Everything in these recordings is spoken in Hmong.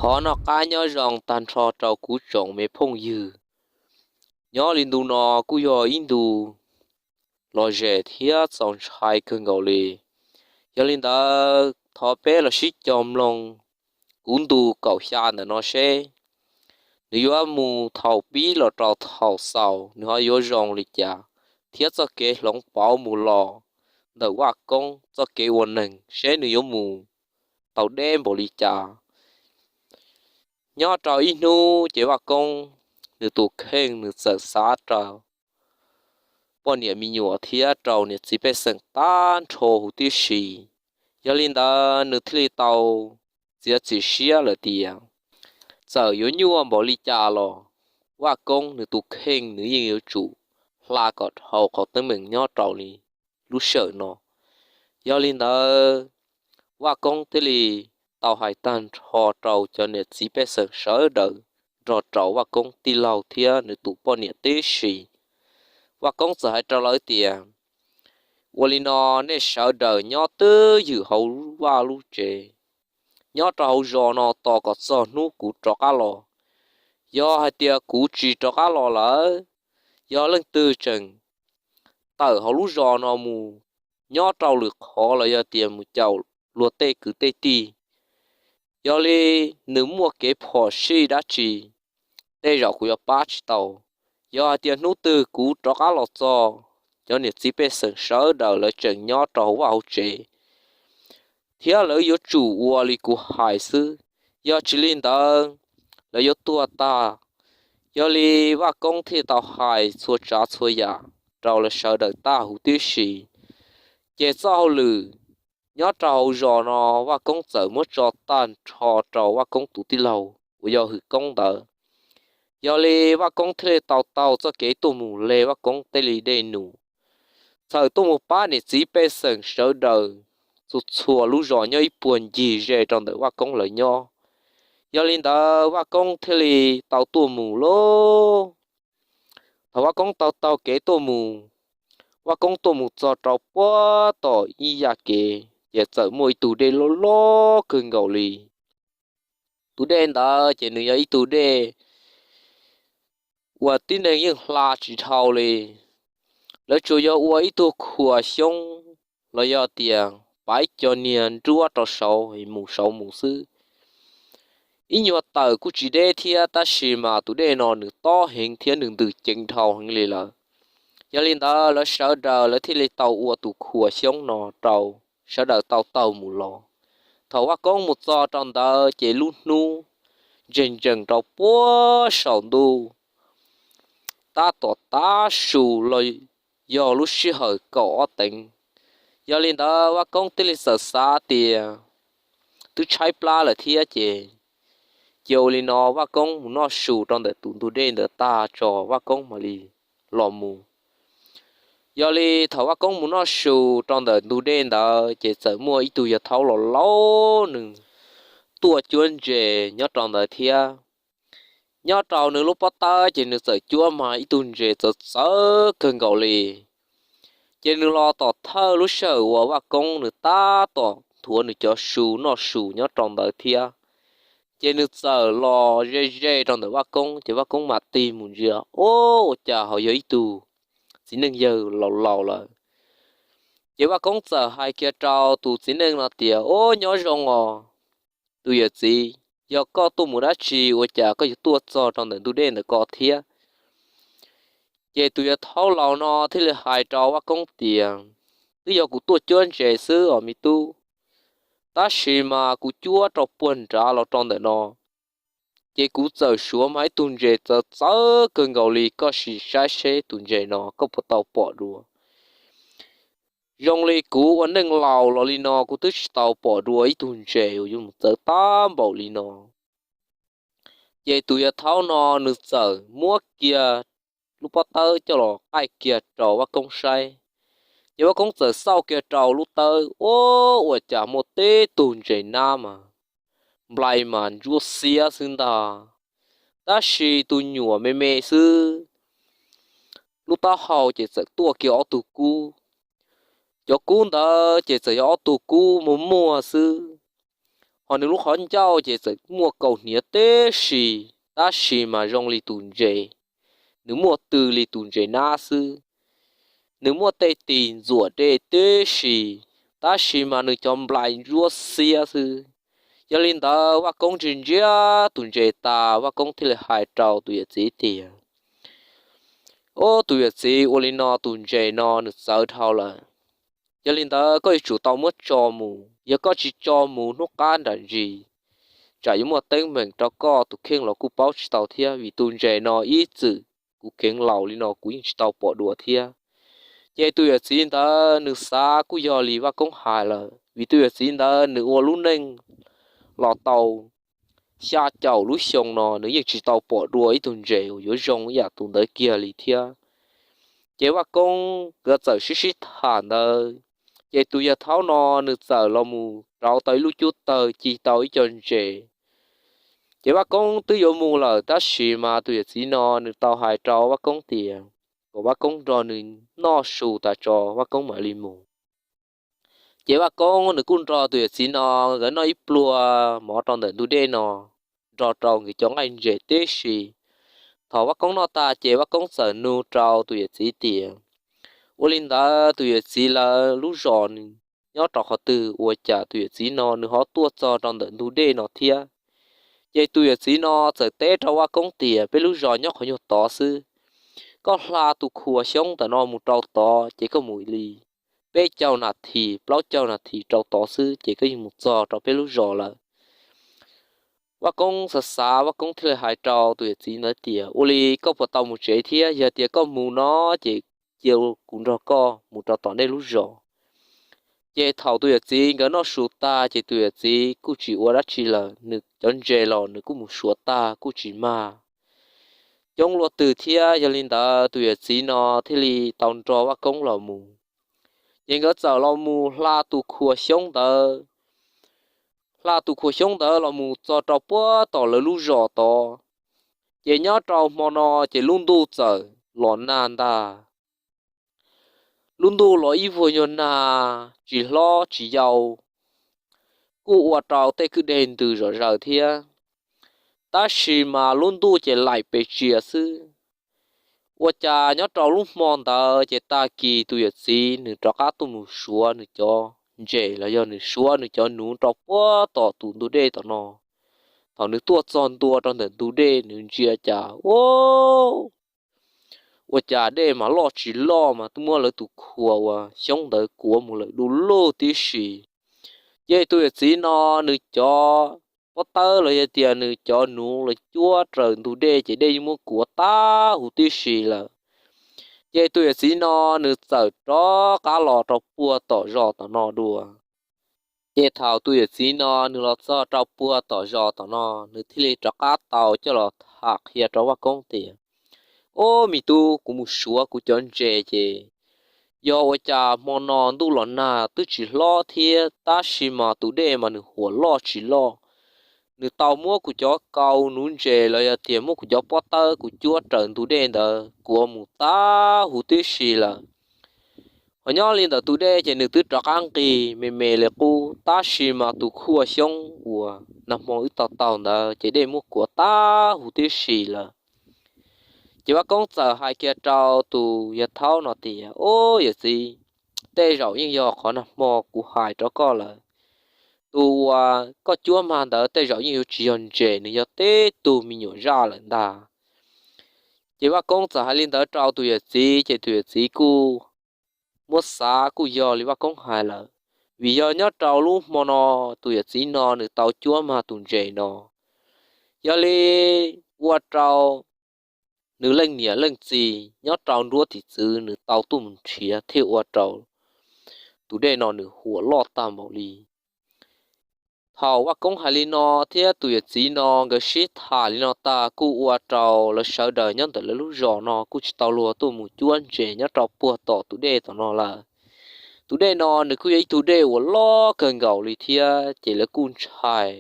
Thov noj qab nyob zoo tag nrho rau kuv tsoom me phooj ywg. Nyob li ntu no kuj yog ib ntu lom zem thiab txaus ntshai kawg nkaus li. Yog li ntawd thov peb los sib cog mloog kuv ntu kaum xya ntawm no seb nws yuav mus thaum pib los rau thaum xaus nws ho yuav zoo li cas, thiab txoj kev hloov pauv mus los ntawm Vaj Koob txoj kev ua neeg seb nws yuav mus tau deb npaum li cas. Nyob rau ib hnub ces Vaj Koob nws tus kheej nws txawm xav rau poj niam me nyuam thiab rau niam txiv pej xeem tag nrho huv tib si. Yog li ntawd nws thiaj li tau txiav txim siab lawm tias txawm yuav nyuaj npaum li cas los Vaj Koob nws tus kheej nws yeej yuav tsum hla kom dhau qhov teeb meem nyob rau li lub sij hawm no. Yog li ntawd Vaj Koob thiaj li tau hais tag nrho rau cov niam txiv pej xeem sawv daws nrog rau Vaj Koob tij laug thiab nws tus poj niam tib si. Vaj Koob txawm hais rau lawv tias, ua li no, nej sawv daws nyob twj ywm hauv vaj lub tsev, nyob rau hauv zos no tos kom txog hnub kuv rov qab los. Yog hais tias kuv tsis rov qab los lawm, yog leej twg tseem tawm hauv lub zos no mus nyob rau lwm qhov los yog tias mus caum luag tej kwv tej tij, yog li nws muaj kev phom sij dab tsi, tej zaum kuv yuav pab tsis tau. Yog hais tias hnub twg kuv rov qab los txog, cov niam txiv pej xeem sawv daws lawv tseem nyob rau hauv vaj hauv tsev, thiab lawv yuav tsum ua li kuv hais xwb, yog tsis li ntawd lawv yuav tuag tag. Yog li Vaj Koob thiaj tau hais txhua tsav txhua yam rau lawv sawv daws tag huv tib si. Ces txoj hauj lwm nyob rau hauv zos no Vaj Koob txawm muab tso tag nrho rau Vaj Koob tus tij laug uas yog Hwm Koob ntawd. Yog li Vaj Koob thiaj li tau taug txoj kev tuaj mus hle Vaj Koob tej li dej num, txhawm tuaj mus pab niam txiv pej xeem sawv daws txhua txhua lub zos nyob ib puag ncig ze rau ntawm Vaj Koob lawv nyob. Yog li ntawd Vaj Koob thiaj li tau tuaj mus lauj. Thaum Vaj Koob taug taug kev tuaj mus, Vaj Koob tuaj mus txog rau puag tom ib yam kev ces txawm muaj ib tug dej loj loj kawg nkaus li. Tus dej ntawd ces nws yog ib tug dej uas tib neeg yeej hla tsis dhau li. Lawv tsuas yog ua ib tug khuam xyoob los yog tias pav ib co niag nruab rau saud mus saud mus xwb. Ib nyuag tawm kuj tsis deb thiab, tab sis mas tus dej no nws tob heev thiab nws ntws ceev dhau heev li lawm. Yog li ntawd lawv sawv daws lawv thiaj li tau ua tus khuam xyoob no rau sawv daws tau taug mus los. Thaum Vaj Koob mus txog rau ntawd ces lub hnub ntsees ntsees rau puag saum ntuj, tab tom tav su los yog lub sij hawm kaum ob teev. Yog li ntawd Vaj Koob thiaj li txawm xav tias twb tshaib plab lawm thiab ces, ces ua li no Vaj Koob mus noj su rau ntawm tus ntug dej ntawd tag tso Vaj Koob mam li los mus. Yog li thaum Vaj Koob mus noj su rau ntawm ntug dej ntawd ces txawm muaj ib tug yawg thaub laus laus nws tuaj cuab ntses nyob rau ntawd thiab. Nyob rau nws lub pob tawb ces nws txawm cuab mas ib tug ntses txawv txawv kawg nkaus li. Ces nws los tom thawj lub sij hawm uas Vaj Koob nws tab tom nthuav nws cov su noj su nyob rau ntawd thiab. Ces nws txawm los ze ze rau ntawm Vaj Koob ces Vaj Koob mam tig mus ntsia, o, ua cas ho yog ib tug txiv neej yawg laus laus lawm. Ces Vaj Koob txawm hais kiag rau tus txiv neej no tias, o, nyob zoo os tus yawm txiv, yog koj tuaj mus dab tsi ua cas koj yuav tuaj txog rau ntawm ntug dej ntawm ko thiab? Ces tus yawg thaub laus no thiaj li hais rau Vaj Koob tias, twb yog kuv tuaj cuab ntses xwb os me tub, tab sis mas kuv cuab rau puag nrad los rau ntawm no, ces kuv txawm suav mas ib tug ntses txawv txawv kawg nkaus li, koj sim saib seb tus ntses no koj puas tau pom dua. Zoo li kuv ua neej laus los li no kuv twb tsis tau pom dua ib tug ntses uas yuav mus txawv tag npaum li no. Ces tus yawg thaub no nws txawm muab kiag lub pob tawb coj los qaij kiag rau Vaj Koob saib. Ces Vaj Koob txawm xauj kiag rau lub tawb, o, ua cas muaj tib tug ntses nab mas nplai mas ntsuab xiab xwb ntag, tab sis tus nyuam me me xwb, lub taub hau ces txawm tuaj kiag ob tug kub. Cov kub ntawd ces txawm yog ob tug kub muag muag xwb. Hos nws lub qhov ncauj ces txawm muaj kaus hniav tib si, tab sis mas zoo li tus ntses, nws muaj tw li tus ntses nab xwb. Nws muaj tej tis ntxuam dej tib si, tab sis mas nws cov nplai ntsuab xiab xwb. Yog li ntawd Vaj Koob ntsia ntsia tus ntses tas, Vaj Koob thiaj li hais rau tus yawm txiv tias, Ob, tus yawm txiv, ua li no tus ntses no nws txawv dhau lawm. Yog li ntawd koj yuav tsum tau muab tso mus. Yog koj tsis tso mus hnub qab nram ntsis, tsam yuav muaj teeb meem rau koj tus kheej los kuj paub tsis tau thiab, vim tus ntses no ib txwm kuv kheev laus li no kuv yeej tsis tau pom dua thiab. Ces tus yawm txiv ntawd nws xav kuj yog li Vaj Koob hais lawm, vim tus yawm txiv ntawd nws ua lub neej los tau xya caum lub xyoo no nws yeej tsis tau pom dua ib tug ntses uas yuav zoo ib yam tus ntawd kiag li thiab. Ces Vaj Koob nkawd txawm sib sib tham ntawd, ces tus yawg thaub no nws txawm los mus rauv tau ib lub cub tawg ci tau ib co ntses. Ces Vaj Koob twb yuav mus lawm, tab sis mas tus yawm txiv no nws tau hais rau Vaj Koob tias kom Vaj Koob nrog nws noj su tas tso Vaj Koob mam li mus. Ces Vaj Koob nws kuj nrog tus yawm txiv no nkawd noj ib pluag mov rau ntawm ntug dej no, nrog rau nkawd cov nqaij ntses tib si. Thaum Vaj Koob noj tag ces Vaj Koob txawm nug rau tus yawm txiv tias, Ua li ntawd tus yawm txiv lawv lub zos nyob rau qhov twg ua cas tus yawm txiv no nws ho tuaj txog rau ntawm ntug dej no thiab? Ces tus yawm txiv no txawm teb rau Vaj Koob tias, Peb lub zos nyob qhov nyuag tod xwb. Koj hla tus khuas xyoob ntawm no mus rau tod ces koj mus li peb caug nas this plaub caug nas this rau tod xwb ces koj yeej mus txog rau peb lub zos lawm. Vaj Koob xav xav, Vaj Koob thiaj li hais rau tus yawm txiv ntawd tias, Ua li koj puas tau mus tsev thiab? Yog tias koj mus no ces cia kuv nrog koj mus rau tom nej lub zos. Ces thaum tus yawm txiv nkawd noj su tag ces tus yawm txiv kuj tsis ua dab tsi lawm, nws cov ntses los nws kuj mus suav tag kuj tsis mag coob luaj twg thiab. Yog li ntawd tus yawm txiv no thiaj li tau nrog Vaj Koob los mus. Ces nkawd txawm los mus hla tus khuas xyoob ntawd, hla tus khuas xyoob ntawd los mus txog rau puag tom lawv lub zos tod. Ces nyob rau hmo no ces lub ntuj txawm los nag ntag. Lub ntuj los ib vuag nyuag nag tsis hlob tsis yau, kuj ua rau tej kwj deg ntws zom zaws thiab. Tab sis mas lub ntuj ces laim pes tsias xwb. Ua cas nyob rau lub hmo ntawd ces tag kis tus yawm txiv nws rov qab tuaj mus suav nws cov ntses los yog nws suav nws cov nuv rau puag tom tus ntug dej tom no. Thaum nws tuaj txog ntua rau ntawm ntug dej nws ntsia cas ua ua cas dej mas loj tsis loj mas twb muab lawv tus khuas uas xyoob ntawd kuav mus lawm du lug tib si. Ces tus yawm txiv no nws cov pob tawb los yog tias nws cov nuv los cuab raws ntug dej ces dej yeej muab kuav tag huv tib si lawm. Ces tus yawm txiv no nws txawm rov qab los rau puag tom zos tom no dua. Ces thaum tus yawm txiv no nws los txog rau puag tom zos tom no, nws thiaj li rov qab tau coj los tham qhia rau Vaj Koob tias, Ob, me tub, kuv mus suav kuv cov ntses ces yog ua cas hmo no ntuj los nag twb tsis hlob thiab tab sis mas tus dej mas nws huam loj tsis loj. Nws tau muab kuv cov kau nuv ntses los yog tias muab kuv cov pob tawb kuv cuab raws ntug dej ntawd kuav mus tag huv tib si lawm. Ho nyob li ntawm tus dej ces nws twb rov qab nqig me me li qub, tab sis mas tus khuas xyoob uas nag hmo wb tau taug ntawd ces dej muab kuav tag huv tib si lawm. Ces Vaj Koob txawm hais kiag rau tus yawg thaub no tias, Ob, yawm txiv, tej zaum yeej yog qhov nag hmo kuv hais rau koj lawm. Tus uas koj cuab mag ntawd tej zaum yeej yuav tsis yog ntses, nws yog tib tug me nyuam zaj lawm ntag. Ces Vaj Koob txawm hais li ntawd rau tus yawm txiv ces tus yawm txiv kuj muab xav kuj yog li Vaj Koob hais lawm, vim yog nyob rau lub hmo no tus yawm txiv no nws tau cuab mag tus ntses no. Yog li ua rau nws leej niam leej txiv nyob rau nruab tim txwv nws tau tuaj mus nrhiav thiaj ua rau tus dej no nws huam loj tag npaum li. Thaum Vaj Koob hais li no thiab tus yawm txiv no nkawd sib tham li no tag kuj ua rau lawv sawv daws nyob ntawm lawv lub zos no kuj tsis tau luag tuaj mus cuab ntses nyob rau puag tom tus dej tom no lawm. Tus dej no nws kuj yog ib tug dej uas loj kawg nkaus li thiab ces lawv kuj ntshai.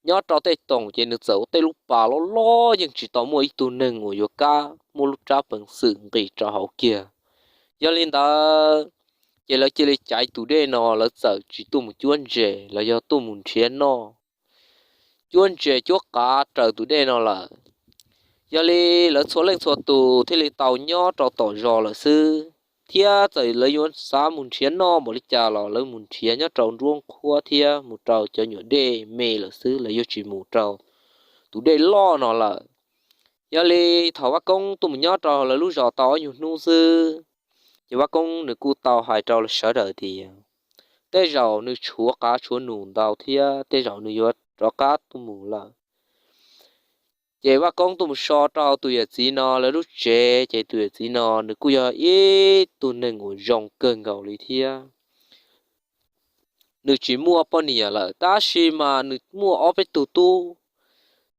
Nyob rau tej toom ces nws txawm ua tej lub pas loj loj yeej tsis tau muaj ib tug neeg uas yuav kam muaj lub rab peev xwm nqis rau hauv kiag. Yog li ntawd, Ces lawv cia li caiv tus dej no, lawv txawm tsis tuaj mus cuab ntses los yog tuaj mus nrhiav noj, cuab ntses cuab qav raws tus dej no lawm. Yog li lawv txhua leej txhua tus thiaj li tau nyob rau tom zos lawm xwb, thiab txawm lawv yuav xav mus nrhiav noj npaum li cas los lawv mus nrhiav nyob rau nruab qhuab thiab mus rau cov nyuam dej me lawm xwb, lawv yuav tsis mus rau tus dej loj no lawm. Yog li thaum Vaj Koob tuaj mus nyob rau lawv lub zos tau ob nyuag hnub xwb, ces Vaj Koob nws kuj tau hais rau sawv daws tias tej zaum nws tshuav qav tshuav num ntau thiab tej zaum nws yuav rov qab tuaj mus lawm. Ces Vaj Koob tuaj mus so rau tus yawm txiv no lawv lub tsev, ces tus yawm txiv no nws kuj yog ib tug neeg uas zoo kawg nkaus li thiab. Nws tsis muaj poj niam lawm tab sis mas nws muaj ob peb tug tub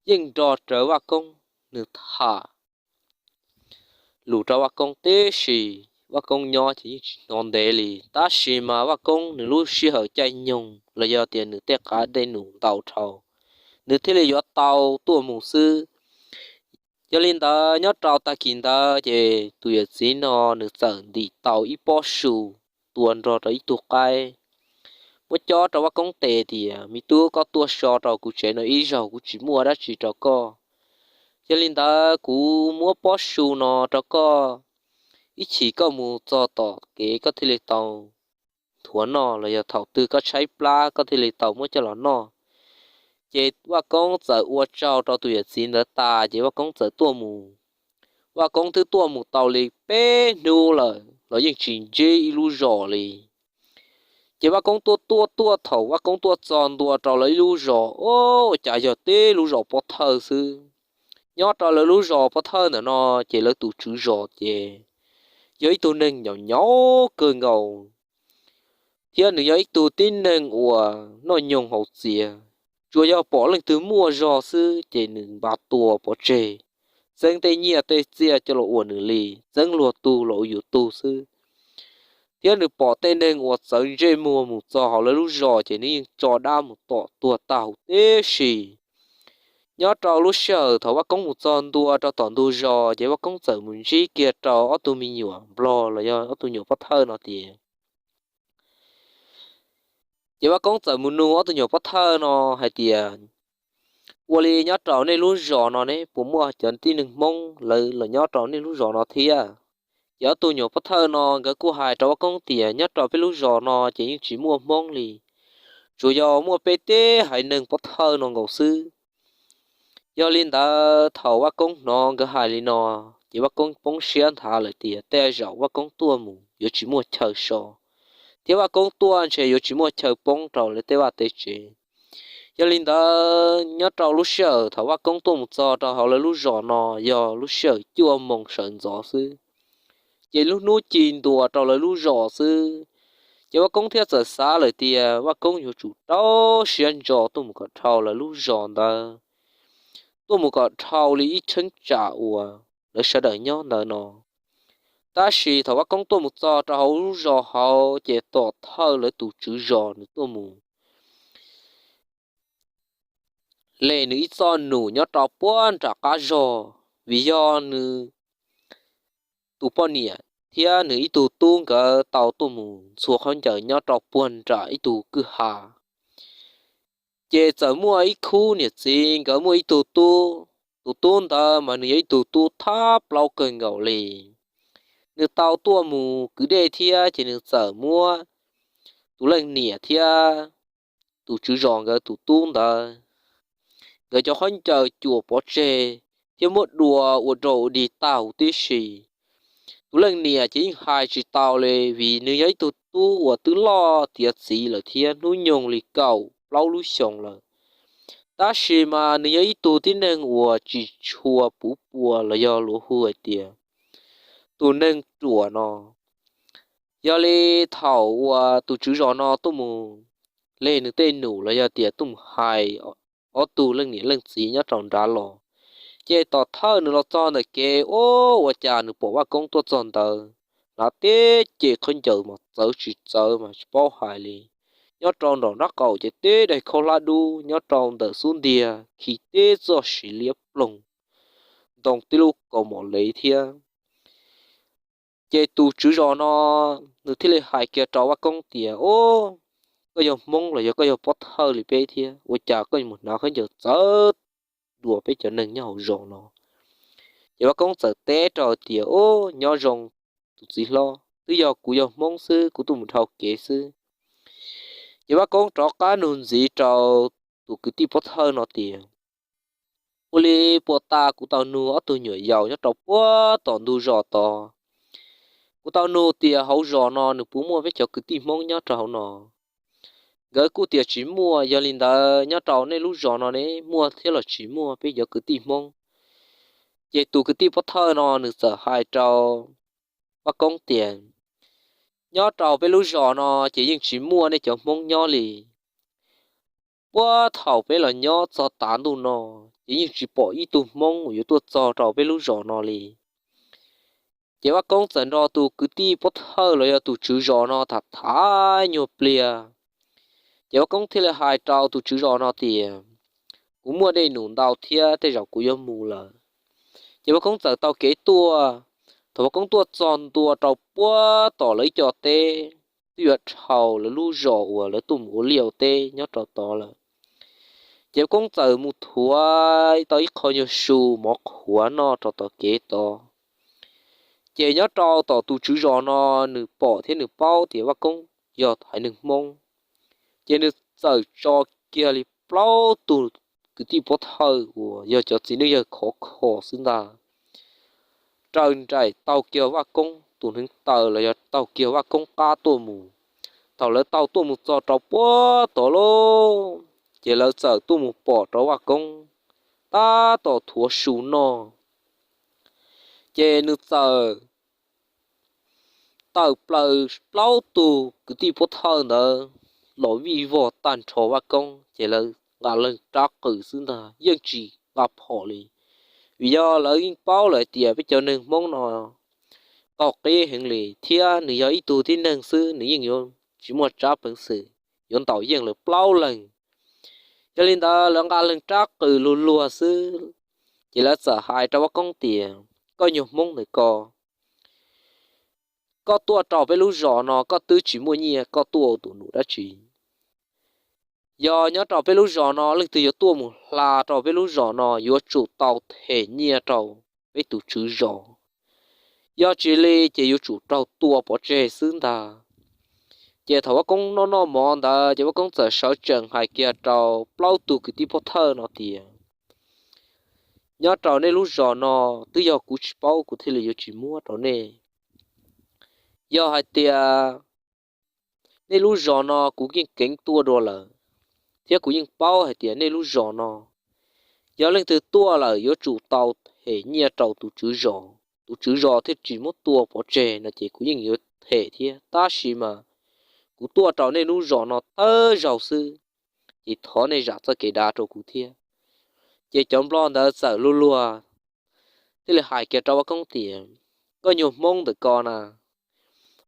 yeej nrog rawv Vaj Koob, nws tham lus rau Vaj Koob tib si. Vaj Koob nyob ces yeej tsis hnov ntev li, tab sis mas Vaj Koob nws lub sij hawm caij nyoog los yog tias nws tej qav tej num ntau dhau, nws thiaj li yuav tau tuaj mus xwb. Yog li ntawd nyob rau tag kis ntawd ces tus yawm txiv no nws txawm ntim tau ib pob su tua nrog rau ib tug qaib, muab cob rau Vaj Koob tes tias, me tub, koj tuaj so rau kuv tsev no ib zaug, kuv tsis muaj dab tsi rau koj. Yog li ntawd kuv muab pob su no rau koj, ib chim koj mus txog tom kev koj thiaj li tau nthuav noj, los yog thaum twg koj tshaib plab koj thiaj li tau muab coj los noj. Ces Vaj Koob txawm ua tsaug rau tus yawm txiv ntawd tas ces Vaj Koob txawm tuaj mus. Vaj Koob twb tuaj mus tau li peb hnub lawm los yeej tsis ntsib ib lub zos li. Ces Vaj Koob tuaj tuaj tuaj, thaum Vaj Koob tuaj txog ntua rau lawv ib lub zos, o, ua cas yog tib lub zos pov thawj xwb. Nyob rau lawv lub zos pov thawj ntawm no ces lawv tus tswv zos ces yog ib tug neeg nyaum nyaum kawg nkaus, thiab nws yog ib tug tib neeg uas noj nyoog haus txias, tsuas yog pom leej twg muaj zog xwb ces nws npaj tua pov tseg, txeeb tej nyiaj tej txiaj coj los ua nws li, txeeb luag tug los ua yus tug xwb. Thiab nws pom tej neeg uas txawv ntsej muag mus txog hauv lawv lub zos ces nws yeej tso dab mus tom tuag tag huv tib si. Nyob rau lub sij hawm thaum Vaj Koob mus txog ntua rau tom ntug zos ces Vaj Koob txawm mus ntsib kiag rau ob tug me nyuam nplog los yog ob tug nyuam pov thawj no tias, ces Vaj Koob txawm mus nug ob tug nyuam pov thawj no hais tias, ua li nyob rau nej lub zos no ne puas muaj cov tib neeg Hmoob lawv los nyob rau nej lub zos no thiab? Ces ob tug nyuam pov thawj no nkawd kuj hais rau Vaj Koob tias nyob rau peb lub zos no ces yeej tsis muaj Hmoob li, tsuas yog muaj peb tib haiv neeg pov thawj no nkaus xwb. Yog li ntawd thaum Vaj Koob hnov nkawd hais li no, ces Vaj Koob poob siab nthav lawm tias tej zaum Vaj Koob tuaj mus yuav tsis muaj chaw so, thiab Vaj Koob tuaj ntshe yuav tsis muaj chaw poob rau lawv tej vaj tej tsev. Yog li ntawd nyob rau lub sij hawm thaum Vaj Koob tuaj mus txog rau hauv lawv lub zos no yog lub sij hawm cuaj moos sawv ntxov xwb, ces lub hnub ci ntua rau lawv lub zos xwb. Ces Vaj Koob thiaj txawm xav lawm tias Vaj Koob yuav tsum rau siab ntso tuaj mus kom dhau lawv lub zos ntawd, tuaj mus kom dhau li ib cheeb tsam uas lawv sawv daws nyob ntawd no. Tab sis thaum Vaj Koob tuaj mus txog rau hauv lub zos hauv ces tom thawj lawv tus tswv zos nws tuaj mus le nws ib txoj num nyob rau puag nram qab zog, vim yog nws tus poj niam thiab nws ib tug tub nkawd tau tuaj mus ntxhua khaub ncaws nyob rau puag nram ib tug kwj ha. Ces txawm muaj ib khub niam txiv nkawd muaj ib tug tub, tus tub ntawd mas nws yog ib tug tub thab plaub kawg nkaus li. Nws tau tuaj mus kwv dej thiab ces nws txawm muab tus leej niam thiab tus tswv zos nkawd tus tub ntawd, nkawd cov khaub ncaws cuam pov tseg thiab muab dua ua rau ua dig tag huv tib si. Tus leej niam ces yeej hais tsis tau li vim nws yog ib tug tub uas twb loj tiav txiv lawm thiab hnub nyoog li kaum plaub lub xyoos lawm. Tab sis mas nws yog ib tug tib neeg uas tsis tshua puv pua los yog luag hu hais tias tus neeg ruam no. Yog li thaum uas tus tswv zos no tuaj mus le nws tej num los yog tias tuaj mus hais ob tug leej niam leej txiv nyob rau nrad los, ces tom thawj nws los txog ntawm kev, ua cas nws pom Vaj Koob tuaj txog ntawd, hnav tib ce khaub ncaws mas txawv tsis txawv mas tsis paub hais li. Nyob rau nram nraub qaum ces tib daim khaub hlab dub, nyob rau ntawm xub ntiag khi tib txoj siv liab ploog, ntoo tib lub kaus mom lev thiab. Ces tus tswv zos no nws thiaj li hais kiag rau Vaj Koob tias, Ub, koj yog Hmoob los yog koj yog pov thawj li peb thiab, ua cas koj yuav mus hnav khaub ncaws txawv dua peb cov neeg nyob hauv zos no? Ces Vaj Koob txawm teb rau tias, Ub, nyob zoo tus txiv hlob, twb yog kuv yog Hmoob xwb, kuv tuaj mus dhau kev xwb. Ces Vaj Koob rov qab nug ntxiv rau tus kwv tij pov thawj no tias, Ua li puas tas kuv tau nug ob tug nyuam yaus nyob rau puag tom ntug zos tod? Kuv tau nug tias hauv zos no nws puas muaj peb cov kwv tij Hmoob nyob rau hauv no. Nkawd kuj tias tsis muaj. Yog li ntawd nyob rau nej lub zos no ne, muaj thiab los tsis muaj peb cov kwv tij Hmoob? Ces tus kwv tij pov thawj no nws txawm hais rau Vaj Koob tias, Nyob rau peb lub zos no ces yeej tsis muaj nej cov Hmoob nyob li. Puag thaum peb los nyob txog tav ntuj no, ces yeej tsis pom ib tug Hmoob uas yuav tuaj txog rau peb lub zos no li. Ces Vaj Koob txawm nrog tus kwv tij pov thawj los yog tus tswv zos no tham tham nyuag pliag. Ces Vaj Koob thiaj li hais rau tus tswv zos no tias, Kuv muaj dej num ntau thiab, tej zaum kuv yuav mus lawm. Ces Vaj Koob txawm taug kev tuaj. Thaum Vaj Koob tuaj txog ntua rau puag tom lawv ib co teb, twb yuav dhau lawv lub zos uas lawv tuaj mus ua liaj ua teb nyob rau tod lawm. Ces Vaj Koob txawm mus thuav tau ib qho nyuag su mov qhuav noj rau tom kev tod. Ces nyob rau tom tus tswv zos no, nws pom thiab nws paub tias Vaj Koob yog haiv neeg Hmoob, ces nws txawm tso kiag li plaub tug kwv tij pov thawj uas yog cov txiv neej yawg khov kho xwb ntag, raws nraim taug kiag Vaj Koob tus hneev taw los yog taug kiag Vaj Koob qab tuaj mus. Thaum lawv taug tuaj mus txog rau puag tod lauj, ces lawv txawm tuaj mus pom rau Vaj Koob tab tom thuav su noj. Ces nws txawm tawm plaws plaub tug kwv tij pov thawj ntawd los vij vog tag nrho Vaj Koob, ces lawv nqa leeg rab qws xwb ntag, yeej tsis nqa phom li. Vim yog lawv yeej paub lawm hais tias peb cov neeg Hmoob no qaug qib heev li, thiab nws yog ib tug tib neeg xwb, nws yeej yuav tsis muaj tsab peev xwm yuav ntaus yeej lawv plaub leeg. Yog li ntawd lawv nqa leeg rab qws luag luag xwb, ces lawv txawm hais rau Vaj Koob tias, Koj nyuag Hmoob ntawm ko, koj tuaj rau peb lub zos no koj twb tsis muaj nyiaj, koj tuaj ua tus num dab tsi? Yog nyob rau peb lub zos no leej twg yuav tuaj mus hla rau peb lub zos no yuav tsum tau them nyiaj rau peb tus tswv zos, yog tsis li ces yuav tsum raug tua pov tseg xwb ntag. Ces thaum Vaj Koob noj noj mov ntawd ces Vaj Koob txawm sawv tsees hais kiag rau plaub tug kwv tij pov thawj no tias, Nyob rau nej lub zos no twb yog kuv tsis paub kuv thiaj li yuav tsis muab rau nej. Yog hais tias nej lub zos no kuv yeej keev tuaj dua lawm, thiab kuv yeej paub hais tias nej lub zos no yog leej twg tuaj lawm yuav tsum tau them nyiaj rau tus tswv zos, tus tswv zos thiaj tsis muab tua pov tseg no ces kuv yeej yuav them thiab. Tab sis mas kuv tuaj rau nej lub zos no thawj zaug xwb, ces thov nej zam txoj kev dav rau kuv thiab. Ces cov nplog ntawd txawm luag luag thiaj li hais kiag rau Vaj Koob tias, Koj nyuag Hmoob ntawm ko na,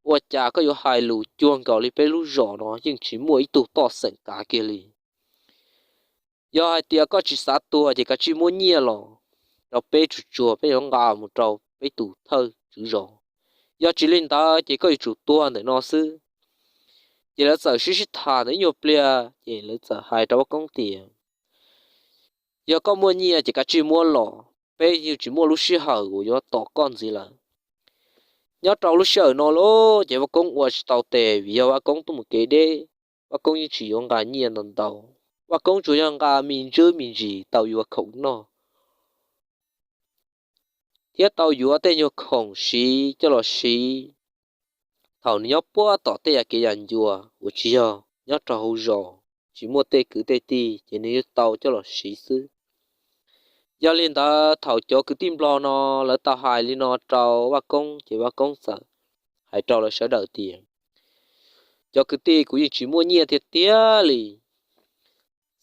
ua cas koj yuav hais lus cuag nkaus li peb lub zos no yeej tsis muaj ib tug toj xeem kav kiag li? Yog hais tias koj tsis xav tuag ces kav tsij muab nyiaj los rau peb tsuag tsuag, peb yuav nqa mus rau peb tus thawj tswv zos. Yog tsis li ntawd ces koj yuav tsum tuag ntawm no xwb. Ces lawv txawm sib sib tham ntawm ib nyuag pliag ces lawv txawm hais rau Vaj Koob tias, Yog koj muaj nyiaj ces kav tsij muab los, peb yeej tsis muaj lub sij hawm uas yuav tos koj ntxiv lawm. Nyob rau lub sij hawm no lauj, ces Vaj Koob ua tsis tau tes vim yog Vaj Koob tuaj mus kev deb, Vaj Koob yeej tsis yuav nqa nyiaj ntau ntau. Vaj Koob tsuas yog nqa me ntsis me ntsis tau yuav khoom noj, thiab tau yuav tej nyuag khoom siv coj los siv thaum nws nyob puag tom tej yam kev yam ncua uas tsis yog nyob rau hauv zos, tsis muaj tej kwv tej tij ces nws yuav tau coj los siv xwb. Yog li ntawd thaum cov kwv tij nplog no lawv tau hais li no rau Vaj Koob ces Vaj Koob txawm hais rau lawv sawv daws tias, Cov kwv tij, kuv yeej tsis muaj nyiaj tiag tiag li.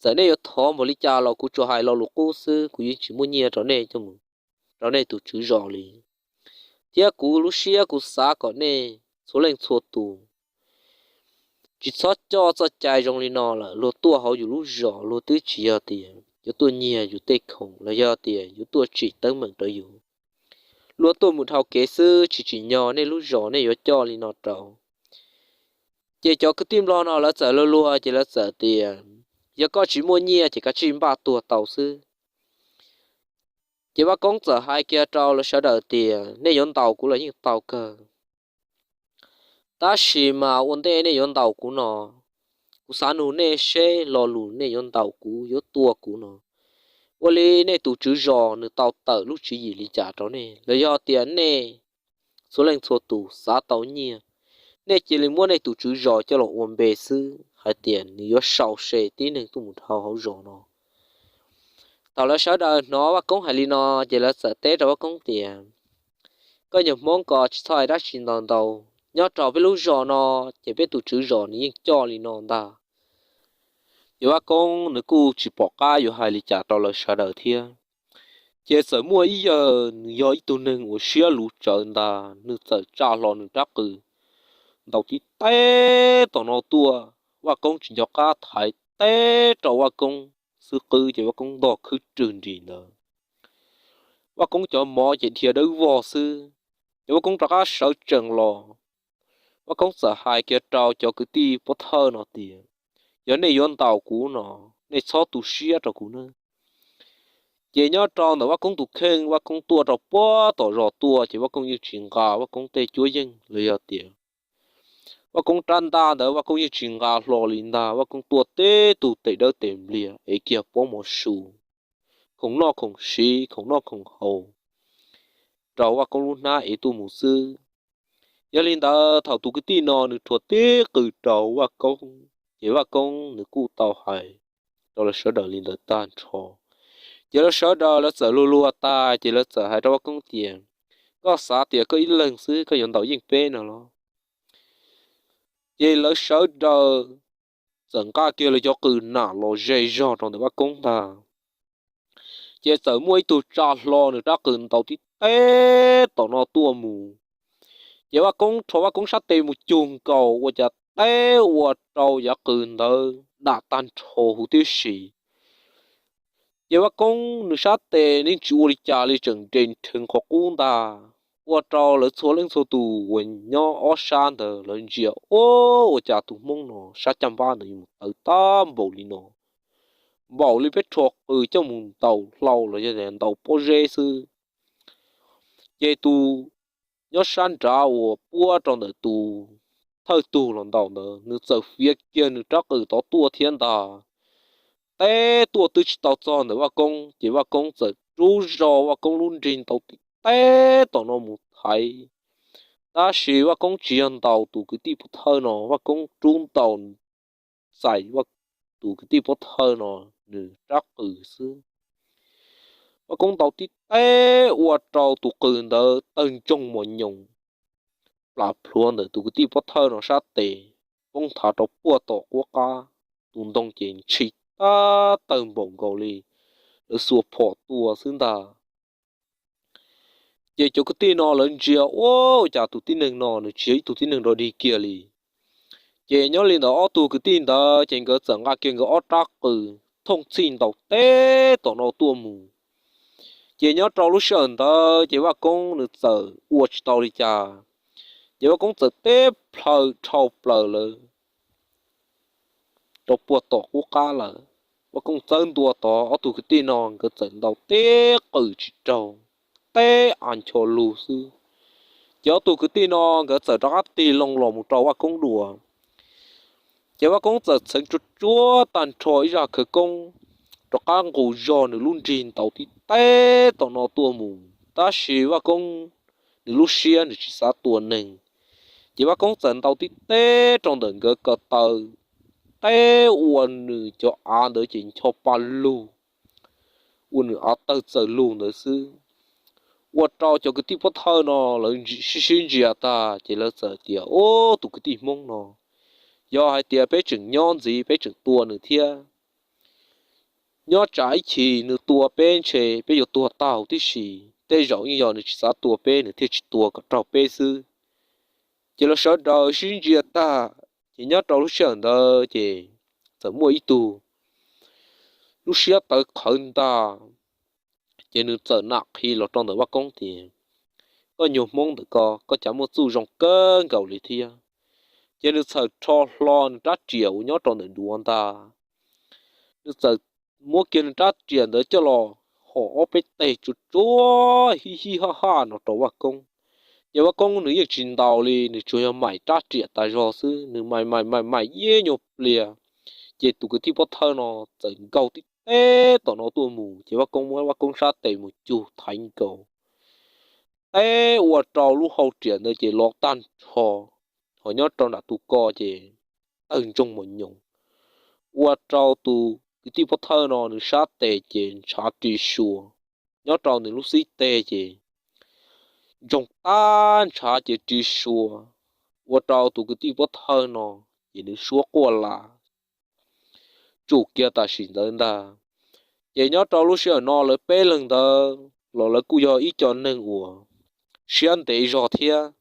Txawm nej yuav thov npaum li cas los kuv tsuas hais lo lus qub xwb, kuv yeej tsis muaj nyiaj rau nej coj mus rau nej tus tswv zos li. Thiab kuv lub siab kuv xav kom nej txhua leej txhua tus tsis txhob coj txoj cai zoo li no lawm. Luag tuaj hauv yus lub zos luag twb tsis yog tias yuav tuaj nyiag yus tej khoom los yog tias yuav tuaj tsim teeb meem rau yus. luag tuaj mus dhau kev xwb, tsis tsim nyog nej lub zos nej yuav coj li no rau. Ces cov kwv tij Nplog no lawv txawm luag luag ces lawv txawm tias, yog koj tsis muaj nyiaj ces kav tsij npaj tuag tau xwb. Ces Vaj Koob txawm hais kiag rau lawv sawv daws tias, nej yuav ntaus kuv los yeej tau kawg, tab sis mas ua ntej nej yuav ntaus kuv no, kuv xav nug nej seb lo lus nej yuav ntaus kuv yuav tua kuv no, ua li nej tus tswv zos nws tau tawm lub tswv yim li cas rau nej, los yog tias nej txhua leej txhua tus xav tau nyiaj, nej cia li muab nej tus tswv zos coj los ua npe xwb hais tias nws yuav sau se tib neeg tuaj mus dhau hauv zos no. Thaum lawv sawv daws hnov Vaj Koob hais li no, ces lawv txawm teb rau Vaj Koob tias, koj nyuag Hmoob ko tsis txhob hais dab tsi ntau ntau, nyob rau peb lub zos no ces peb tus tswv zos nws yeej coj li no ntag. Ces Vaj Koob nws kuj tsis pom qab yuav hais li cas rau lawv sawv daws thiab. Ces txawm muaj ib yawg nws yog ib tug neeg uas siab luv tsawv ntag, nws txawm tsa hlo nws rab qws ntaus tib teb tom no tuaj. Vaj Koob tsis nco qab thaiv teb rau Vaj Koob xwb qwb ces Vaj Koob ntog khwb rwg nris ntawd. Vaj Koob cov mov ces dhia dawb vog xwb, ces Vaj Koob rov qab sawv tsees los. Vaj Koob txawm hais kiag rau cov kwv tij pov thawj no tias, yog nej yuav ntaus kuv no, nej txhob tu siab rau kuv na. Ces nyob rau ntawm Vaj Koob tus kheej, Vaj Koob tuaj rau puag tom zos tuaj ces Vaj Koob yeej tsis nqa Vaj Koob tej cuab yeej los yog tias Vaj Koob rab ntaj ntawd Vaj Koob yeej tsis nqa hlo li ntag. Vaj Koob tuaj teb tug tes dawb tes npliag es kiag pob mov su, khoom noj khoom siv, khoom noj khoom haus rau Vaj Koob lub hnab es tuaj mus xwb. Yog li ntawd thaum tus kwv tij no nws rhuav tib qws rau Vaj Koob, ces Vaj Koob nws kuj tau hais rau lawv sawv daws li ntawd tag nrho. Ces lawv sawv daws lawv txawm luag luag tag ces lawv txawm hais rau Vaj Koob tias, koj xav tias koj ib leeg xwb koj yuav ntaus yeej peb no los? Ces lawv sawv daws txawm nqa kiag lawv cov qws nam los ze zog rau ntawm Vaj Koob ntag. Ces txawm muaj ib tug tsa hlo nws rab qws ntaus tib teb tom no tuaj mus. Ces Vaj Koob rho Vaj Koob sab tes mus cug nkaus ua cas teb ua rau yav qws ntawd dam tag nrho huv tib si. Ces Vaj Koob nws sab tes yeej tsis ua li cas li, tseem nres nrheev qhov qub ntag, ua rau lawv txhua leej txhua tus uas nyob ob sab ntawd lawv ntsia, ua cas tus Hmoob no sab caj npab ntawd yuav mus tawv tag npaum li no, npaum li peb rho qws coj mus ntaus hlau los yog ntaus pob zeb xwb. Ces tus nyob sab nrad uas puab rau ntawm tus thawj tug los ntaus ntawd nws txawm fiav kiag nws rab qws tod tuaj thiab ntag. Teb tuaj twb tsis tau txog ntawm Vaj Koob ces Vaj Koob txawm rub zog Vaj Koob lub nrig ntaus tib teb tom no mus thaiv. Tab sis Vaj Koob tsis yog ntaus tus kwv tij pov thawj no, Vaj Koob rub ntaus txais tus kwv tij pov thawj no nws rab qws xwb. Vaj Koob ntaus tib teb ua rau tus qws ntawd tawg ntsoog mos nyoos plas plhuav ntawm tus kwv tij pov thawj no sab tes, poob nthav rau puag tom quav qab. Tus ntoo ces ntshis tag tawg npaum nkaus li lawv xuas phom tua xwb ntag. Ces cov kwv tij no lawv ntsia, ua cas tus tib neeg no nws tsis yog ib tug tib neeg rog dig kiag li. Ces nyob li ntawd ob tug kwv tij ntawd ces nkawd txawm nqa kiag nkawd ob rab qws thooj txhij ntaus teb tom no tuaj mus. Ces nyob rau lub sij hawm ntawd ces Vaj Koob nws txawm ua tsis tau li cas, ces Vaj Koob txawm teb plhaw dhau plaws lawm rau puag tom qub qab lawm. Vaj Koob txawb ntua tod, ob tug kwv tij no nkawd txawm ntaus tib qws tsis raug, teb a ncho lug xwb. Ces ob tug kwv tij no nkawd txawm rov qab tig loo los mus rau Vaj Koob dua. Ces Vaj Koob txawm txheev tsuag tsuag tag nrho ib zaj khawv koob rov qab nqus zog nws lub nrig ntaus tib teb tom no tuaj mus, tab sis Vaj Koob nws lub siab nws tsis xav tua neeg. Ces Vaj Koob txawm ntaus tib teb rau ntawm nkawd ko taw, teb ua nws cov av ntawd ces ncho pa lug, ua nws av tawg txawm lug ntawd xwb. Ua rau cov kwv tij pov thawj no lawv sib sib ntsia tag ces lawv txawm tias, ub, tus kwv tij Hmoob no, yog hais tias peb tseem nyob ntxiv peb tseem tua nws thiab, nyob tsam ib chim nws tua peb ntshe peb yuav tuag tag huv tib si. Tej zaum yeej yog nws tsis xav tua peb nws thiaj tsis tua kom raug peb xwb. Ces lawv sawv daws sib ntsia tag, ces nyob rau lub sij hawm ntawd ces txawm muaj ib tug lub siab tawv qhawv ntag, ces nws txawm nam qhi los rau ntawm Vaj Koob tias, koj nyuag Hmoob ntawm ko, koj cas muaj txuj zoo kawg nkaus li thiab. Ces nws txawm rho hlo nws rab riam uas nyob rau ntawm duav ntag. Nws txawm muab kiag nws rab riam ntawd coj los hom ob peb teg tsuag tsuag hij hij haj haj no rau Vaj Koob. Ces Vaj Koob nws yeej tsis ntaus li, nws tsuas yog maim rab riam tas zog xwb, nws maim maim maim maim ib nyuag pliag, ces tus kwv tij pov thawj no txawm nkaug tib teb tom no tuaj mus, ces Vaj Koob muab Vaj Koob sab tes mus cug thaiv nkaus, teb ua rau lub hau riam ntawd ces lov tag nrho, ho nyob rau nram tus ko ces tawg ntsoog mos nyoos, ua rau tus kwv tij pov thawj no nws sab tes ces ntshav ri sua, nyob rau nws lub xib teg ces ntsoog tag ntshav ces ri sua, ua rau tus kwv tij pov thawj no ces nws suab quaj las tsum kiag tam sim ntawd ntag. Ces nyob rau lub sij hawm no lawv peb leeg ntawd los lawv kuj yog ib co neeg uas siab ntev zog thiab.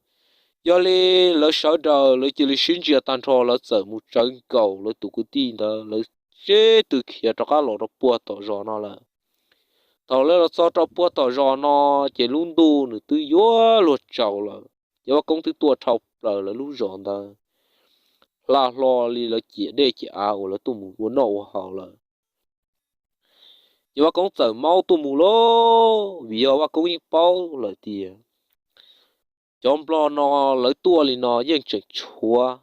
Yog li lawv sawv daws lawv cia li sib ntsia tag nrho, lawv txawm mus tsawv nkaus lawv tus kwv tij ntawd, lawv sib tw khiav rov qab los rau puag tom zos no lawm. Thaum lawv los txog rau puag tom zos no, ces lub ntuj nws twb yuav luag tsaus lawm, ces Vaj Koob twb tuaj dhau plaws lawv lub zos ntawd, hla hlo li lawv ciam dej ciam av uas lawv tuaj mus ua noj ua haus lawm. Ces Vaj Koob txawm maub tuaj mus lauj, vim yog Vaj Koob yeej paub lawm tias cov nplog no lawv tuaj li no yeej tseem tshuav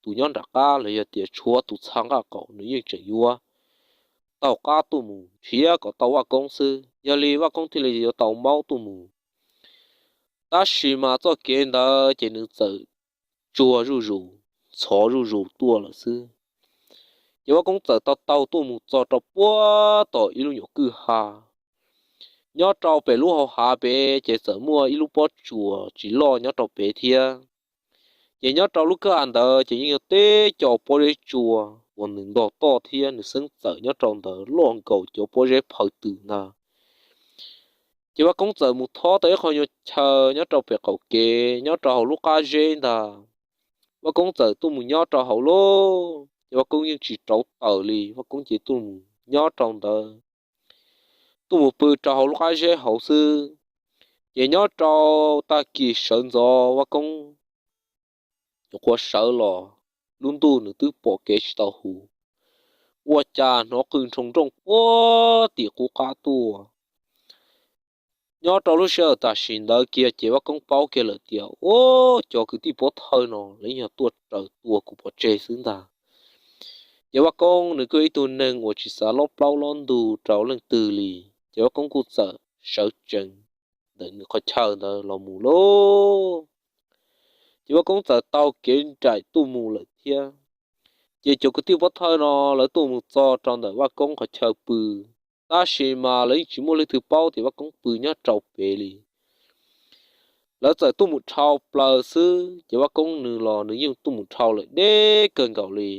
tus nyob nram qab los yog tias tshuav tus txha nqaj qaum, nws yeej tseem yuav taug qab tuaj mus nrhiav kom tau Vaj Koob xwb, yog li Vaj Koob thiaj li yuav tau maub tuaj mus. Tab sis mas txoj kev ntawd ces nws txawm tsuag zuj zus, ntxhov zuj zus tuaj lawm xwb. Ces Vaj Koob txawm taug taug tuaj mus txog rau puag tom ib lub nyuam kwj ha. Nyob rau pem lub hau hav pem ces txawm muaj ib lub pob tsuas tsis loj nyob rau pem thiab. Ces nyob rau lub kwj ha ntawd ces yeej yog teb cov pob zeb tsua uas nws ntog toj thiab nws xeeb txawm nyob rau ntawd loj nkaus cov pob zeb phaw twm ntag. Ces Vaj Koob txawm mus thob tau ib qho nyuag chaw nyob rau pem qaum kev nyob rau hauv lub qab zeb ntag. Vaj Koob txawm tuaj mus nyob rau hauv lauj, ces Vaj Koob yeej tsis rauv taws li, Vaj Koob ces tuaj mus nyob rau ntawd, tuaj mus pw rau hauv lub qab zeb hauv xwb. Ces nyob rau tag kis sawv ntxov Vaj Koob nyuam qhuav sawv los, lub ntuj nws twb pom kev tsis tau huv, ua cas hnov qw nroo nrooj puag tim qub qab tuaj. Nyob rau lub sij hawm tam sim ntawd kiag ces Vaj Koob paub kiag lawm tias, o, cov kwv tij pov thawj no lawv yog tuaj raws tua kuv pov tseg xwb ntag. Ces Vaj Koob nws kuj ib tug neeg uas tsis xav lob plaub lob ntug rau leej twg li, ces Vaj Koob kuj txawm sawv tsees ntawm nws qhov chaw ntawd los mus lauj. Ces Vaj Koob txawm taug kev nraim tuaj mus lawm thiab. Ces cov kwv tij pov thawj no lawv tuaj mus txog rau ntawm Vaj Koob qhov chaw pw, tab sis mas lawv yeej tsis muaj leej twg paub tias Vaj Koob pw nyob rau pem li. Lawv txawm tuaj mus dhau plaws xwb, ces Vaj Koob nws los nws yeej tuaj mus dhau lawm deb kawg nkaus li.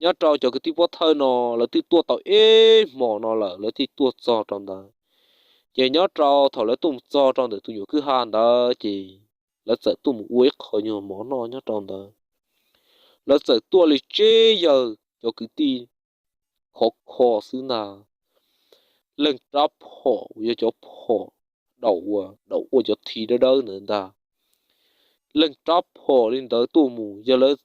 Nyob rau cov kwv tij pov thawj no lawv twb tuaj tau ib hmos no lawm lawv thiaj tuaj txog rau ntawd. Ces nyob rau thaum lawv tuaj mus txog rau ntawm tus nyuam kwj ha ntawd ces lawv txawm tuaj mus ua ib qho nyuag mov noj nyob rau ntawd. Lawv txawm tuaj li tsib yawg cov kwv tij khov kho xwb ntag. Leej rab phom uas yog cov phom daum ua, daum ua cov thi dawb dawb ntawd ntag. Leej rab phom li ntawd tuaj mus, yog lawv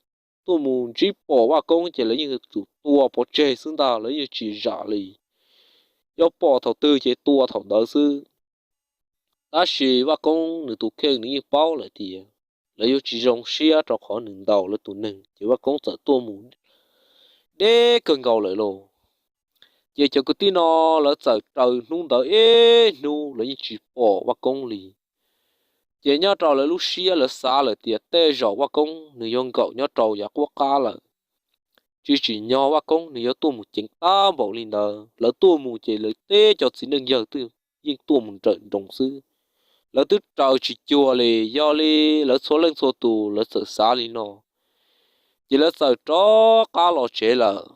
tuaj mus ntsib pom Vaj Koob ces lawv yeej yuav tsum tua pov tseg xwb ntag, lawv yeej tsis zam li. Yuav pom thaum twg ces tua thaum ntawd xwb. Tab sis Vaj Koob nws tus kheej nws yeej paub lawm tias lawv yuav tsis zoo siab rau qhov nws ntaus lawv tus neeg, ces Vaj Koob txawm tuaj mus deb kawg nkaus lawm lauj. Ces cov kwv tij no lawv txawm raws hnub ntawd ib hnub lawv yeej tsis pom Vaj Koob li. Ces nyob rau lawv lub siab lawv xav lawm tias tej zaum Vaj Koob nws yuav nkaum nyob rau yav qub qab lawm. Tsis tsim nyog Vaj Koob nws yuav tuaj mus ceev tag npaum li ntawd, lawv tuaj mus ces lawv teb cov txiv neej yawg twb yeej tuaj mus nrawm nroos xwb. Lawv twb raws tsis cuag li, yog li lawv txhua leej txhua tus lawv txawm xav li no, ces lawv txawm rov qab los tsev lawm,